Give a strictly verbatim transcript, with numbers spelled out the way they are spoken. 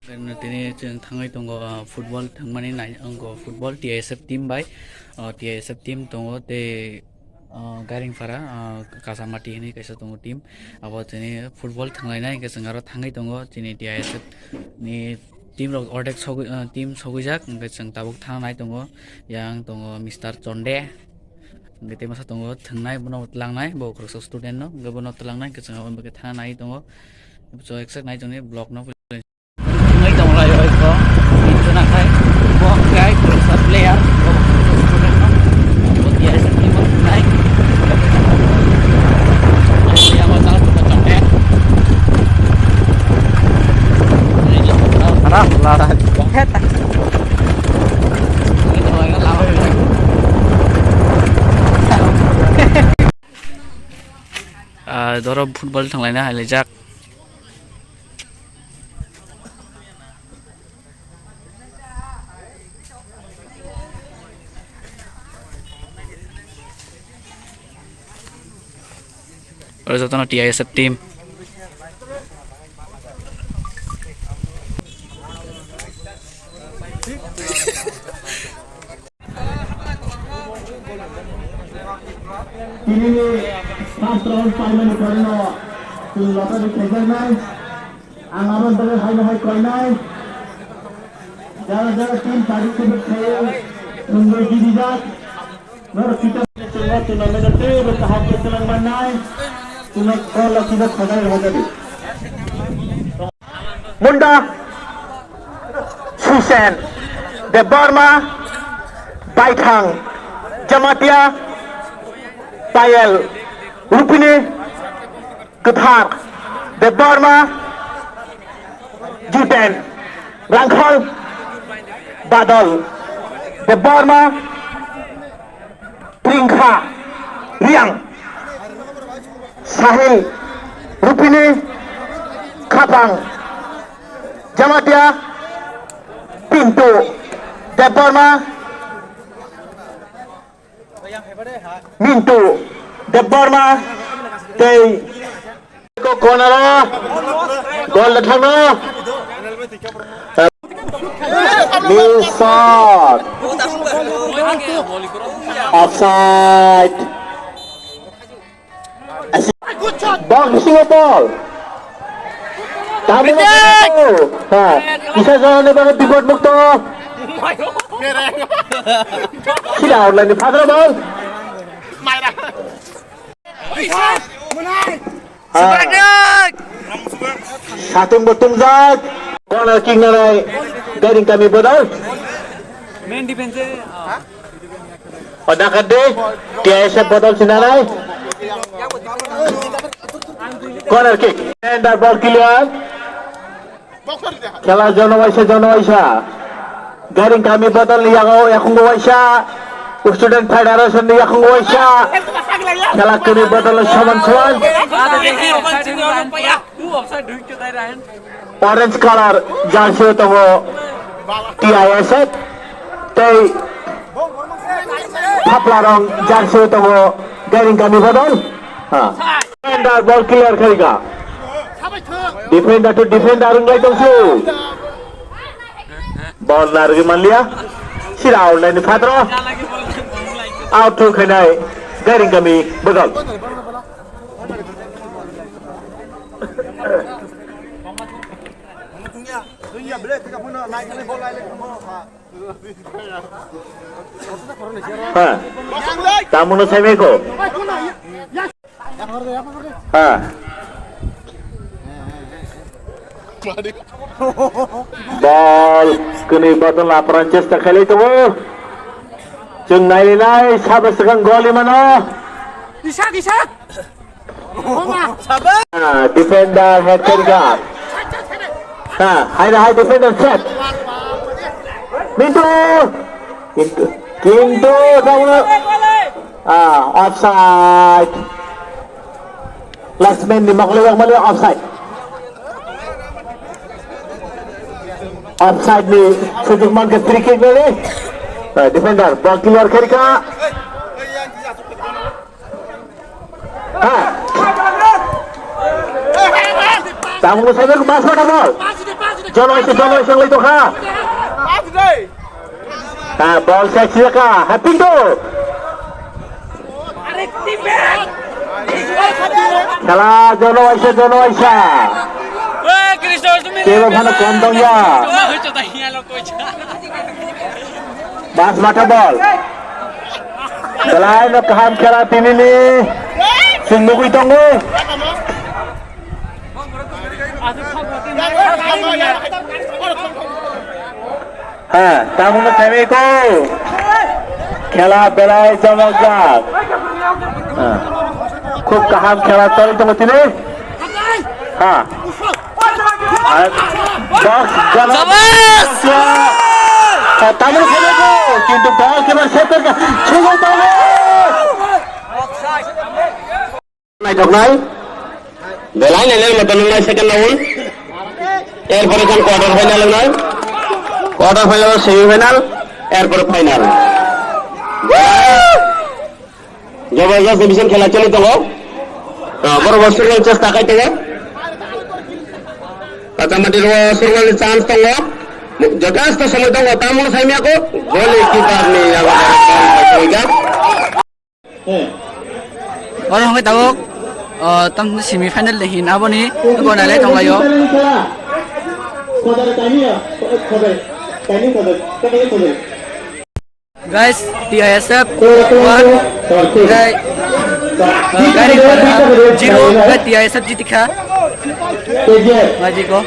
Tini chwng thangwi tongo, ah, football thwngmani nai-, wngo football T I S F team bai, ah, T I S F team tongo tei, ah, Gairingphara, ah, Kasamati hinwi kaisa tongo team. Abo tini football thwnglainai hwnkhe chwng aro thangwi tongo chini T I S F ni team rok ordek sogwi, ah, team sogwijak, hwnkhe chwng tabuk thang nai tongo. Yang tongo Mister Chonde, hwnkhe tei masa tongo thwngnai, bono tlangnai, bo khoroksa student no, hwnkhe bono tlangnai, hwnkhe chwng abo thang nai tongo. So, exact nai tongni block no. Wngwi tong lai oi kho, tin jona khai, bo khai khoroksa player, bo khoroksa student no, bo T I S F ni bo nai. Yang bo tang ko chong eh. Ana lara. Ah, doro football thanglaina hailaijak. Oro jotono T I S F team. Tini ni first round final ni pore no chwng lottery khaijaknai. Ang abo bagwi hai no hai khlainai. Jara jara team participate khaio, chwngwi gibijak. Norok kita chwngno tournament o teibo kaham khe twlang mannai. Chwngno call o kisa khodai rwjadi. Munda, Susen, Debbarma, Baithang, Jamatia, Payel, Rupini, Kwthar, Debbarma, Jiten, Rangkhol, Badal, Debbarma, Pringkha, Riang, Sahil, Rupini, Khapang, Jamatia, Pintu, Debbarma, Mintu, Debbarma, tei ko corner o, ball da thangno. New shot. Offside. Ball, bisingo ball. Tabuk. Ha, kisa jora ni bagwi bipod mukto. Sida online ni phadra ball. Ha. Satung bo tungjak. Corner kick nanai. Gairing kami bodol. Main defense. O dakar de, T I S F bodol sinanai. Corner kick. Defender ball clear. Khela jono waisa, jono waisa. Gairing kami bodol ni yago, yakungo waisa. Student Federation ni yakungo waisa. Khela kami bodol soman soman. Orange color jersey o tongo T I S F tei thapla rong jersey o tongo Gairing kami bodol. Ha. Defender ball clear khaika. Defender to defender wnglai tongsu. Ball narwgwi manliya. Sira online ni phatro. Out thung khainai Gairing kami bodol. Ha. Tamuno saimeko. Ha. Ball kwnwi bodol apran chesta khailai tongo. Chwng nailinai sabo swkang gol imano. Isak, isak. Ah, defender head khairikha. Ha, hai na hai defender set. Mintu. Kintu, kintu, tamuno. Ah, offside. Last man ni mokol yang mana offside. Offside ni sujug mankha free kick ni. Ah, defender, ball clear khairikha. Ha. Tamu sabe mas kota bol. Jono waisa, jono waisa wngwi tongkha. Ah, bol se siyaka, ha, Pintu. Khela jono waisa, jono waisa. Kebo phano kom tongya. Bas matha bol. Belai no kaham khela tinini. Chwng nugwi tongo. Ha, tamungno saimai ko. Khela belai chomokjak. Ha. Khub kaham khela choli tongo tini. Ha. Ar box jana. Shabash! Ha, tamungno saimai ko. Kintu box ebar set kar ke. Chhugwi tongo. Naithoknai. Belai nainani moto nwngnai second round. Erpore khan quarter final wngnai. Quarter final, semi final, erpore final. Jabardast division khela choli tongo. Ah, borok bo surwal chesta khai tongo. Pachamati ro surwal ni chance tongo. Jotosto somoi tongo, tamungno saimya ko. Goalkeeper ni yago. Oro hwnkhe tabuk, o, tamo semi final de hin aboni gona le tonglaio. Guys, T I S F one, guys, uh, Gari Padha zero, guys, T I S F jitikha. Majiko.